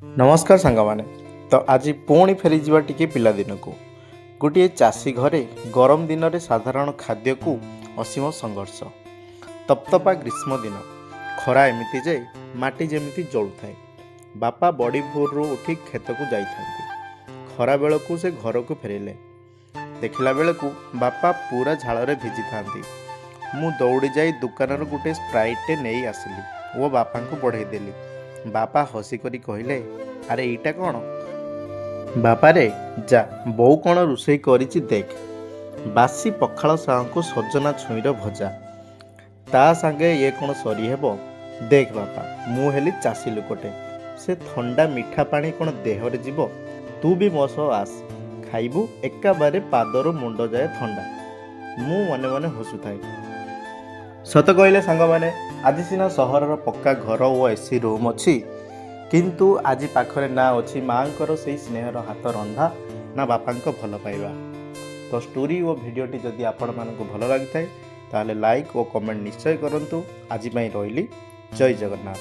ନମସ୍କାର ସାଙ୍ଗମାନେ। ତ ଆଜି ପୁଣି ଫେରିଯିବା ଟିକେ ପିଲାଦିନକୁ। ଗୋଟିଏ ଚାଷୀ ଘରେ ଗରମ ଦିନରେ ସାଧାରଣ ଖାଦ୍ୟକୁ ଅସୀମ ସଂଘର୍ଷ। ତପ୍ତପା ଗ୍ରୀଷ୍ମ ଦିନ, ଖରା ଏମିତି ଯେ ମାଟି ଯେମିତି ଜଳୁଥାଏ। ବାପା ବଡ଼ି ଭୋରରୁ ଉଠି କ୍ଷେତକୁ ଯାଇଥାନ୍ତି। ଖରା ବେଳକୁ ସେ ଘରକୁ ଫେରିଲେ ଦେଖିଲା ବେଳକୁ ବାପା ପୁରା ଝାଳରେ ଭିଜିଥାନ୍ତି। ମୁଁ ଦୌଡ଼ି ଯାଇ ଦୋକାନରୁ ଗୋଟେ ସ୍ପ୍ରାଇଟ୍ଟେ ନେଇ ଆସିଲି ଓ ବାପାଙ୍କୁ ବଢ଼େଇ ଦେଲି। ବାପା ହସିକରି କହିଲେ, "ଆରେ, ଏଇଟା କ'ଣ?" "ବାପାରେ, ଯା, ବୋଉ କ'ଣ ରୋଷେଇ କରିଛି ଦେଖ। ବାସି ପଖାଳ ସାଙ୍ଗକୁ ସଜନା ଛୁଇଁର ଭଜା, ତା ସାଙ୍ଗେ ଇଏ କ'ଣ ସରି ହେବ? ଦେଖ ବାପା, ମୁଁ ହେଲି ଚାଷୀ ଲୋକଟେ, ସେ ଥଣ୍ଡା ମିଠା ପାଣି କ'ଣ ଦେହରେ ଯିବ? ତୁ ବି ମୋ ସହ ଆସ, ଖାଇବୁ, ଏକାବାରେ ପାଦରୁ ମୁଣ୍ଡ ଯାଏ ଥଣ୍ଡା।" ମୁଁ ମନେ ମନେ ହସୁଥାଏ। ସତ କହିଲେ ସାଙ୍ଗମାନେ, ଆଜି ସିନା ସହରର ପକ୍କା ଘର ଓ ଏସି ରୁମ୍ ଅଛି, କିନ୍ତୁ ଆଜି ପାଖରେ ନା ଅଛି ମାଆଙ୍କର ସେଇ ସ୍ନେହର ହାତ ରନ୍ଧା, ନା ବାପାଙ୍କ ଭଲ ପାଇବା। ତ ଷ୍ଟୋରି ଓ ଭିଡ଼ିଓଟି ଯଦି ଆପଣମାନଙ୍କୁ ଭଲ ଲାଗିଥାଏ, ତାହେଲେ ଲାଇକ୍ ଓ କମେଣ୍ଟ ନିଶ୍ଚୟ କରନ୍ତୁ। ଆଜି ପାଇଁ ରହିଲି। ଜୟ ଜଗନ୍ନାଥ।